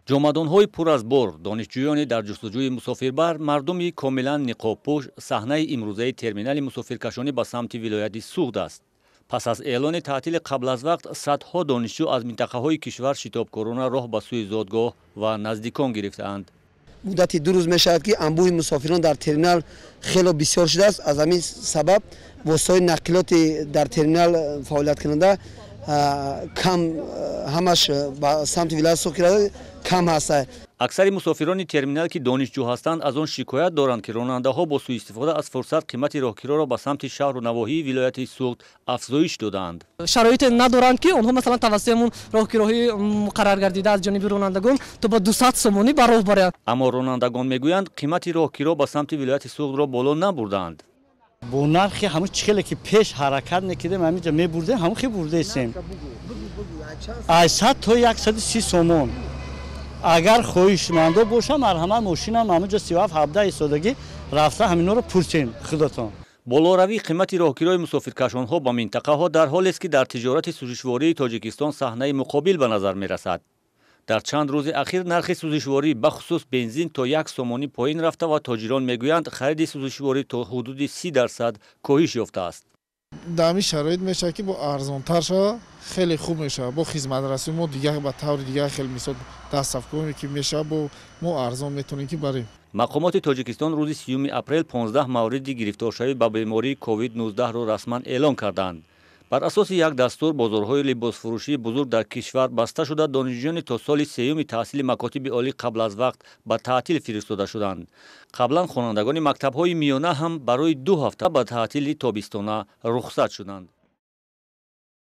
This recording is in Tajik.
Ҷомадонҳои пур аз бор, донишҷӯёни дар ҷустуҷӯи мусофирбар, мардуми комилан ниқобпӯш саҳнаи имрӯзаи терминали мусофиркашонӣ ба самти вилояти Суғд аст. Пас аз эълони таътили қабл аз вақт, садҳо донишҷӯ аз минтақаҳои кишвар шитобкорона роҳ ба сӯи зодгоҳ ва наздикон гирифтаанд. Муддати 2 рӯз мешавад, ки анбӯҳи мусофирон дар терминал хело бисёр шудааст. Аз ҳамин сабаб воситаҳои нақлиёти дар терминал фаъолияткунанда кам, ҳамаш ба самти вилояти Суғд кам ҳастанд. Аксари мусофирони терминал, ки донишҷӯ ҳастанд, аз он шикоят доранд, ки ронандаҳо бо сӯистифода аз фурсат қимати роҳкироро ба самти шаҳру навоҳии вилояти Суғд афзоиш додаанд. Шароите надоранд, ки онҳо масалан тавассути ҳамун роҳкироҳии муқаррар гардида аз ҷониби ронандагон то ба 200 сомонӣ ба роҳ бароянд. Аммо ронандагон мегӯянд, қимати роҳкиро ба самти вилояти Суғдро боло набурдаанд. Бо нархи ҳамун чӣ хеле ки пеш ҳаракат мекардем, ҳаминҷа мебурдем, ҳамун хел бурдаистем. Аз 100 то 130 сомон. Агар хоҳишмандо бошам, марҳамат, мошинам ҳаминҷо 37 17 истодагӣ, рафта ҳаминҳоро пурсем худатон. Болоравии қимати роҳкирои мусофиркашонҳо ба минтақаҳо дар ҳолест, ки дар тиҷорати сӯзишвории Тоҷикистон саҳнаи муқобил ба назар мерасад. Дар чанд рӯзи ахир нархи сӯзишворӣ, бахусус бензин, то 1 сомонӣ поин рафта ва тоҷирон мегӯянд, хариди сӯзишворӣ то ҳудуди 30% коҳиш ёфтааст. Дар ҳамин шароит мешавад, ки бо арзонтар шавад, хеле хуб мешавад. Бо хизматрасонӣ мо дигар ба таври дигар хеле, мисол, доставкое ки мешавад, бо мо арзон метавонем ки барем. Мақомоти Тоҷикистон рӯзи 30 апрел 15 мавриди гирифторшавӣ ба бемории COVID-19-ро расман эълон карданд. Бар асоси як дастур бозорҳои либосфурӯшии бузург дар кишвар баста шуда, донишҷӯёни то соли сеюми таҳсили макотиби олӣ қабл аз вақт ба таътил фиристода шуданд. Қаблан хонандагони мактабҳои миёна ҳам барои 2 ҳафта ба таътили тобистона рухсат шуданд.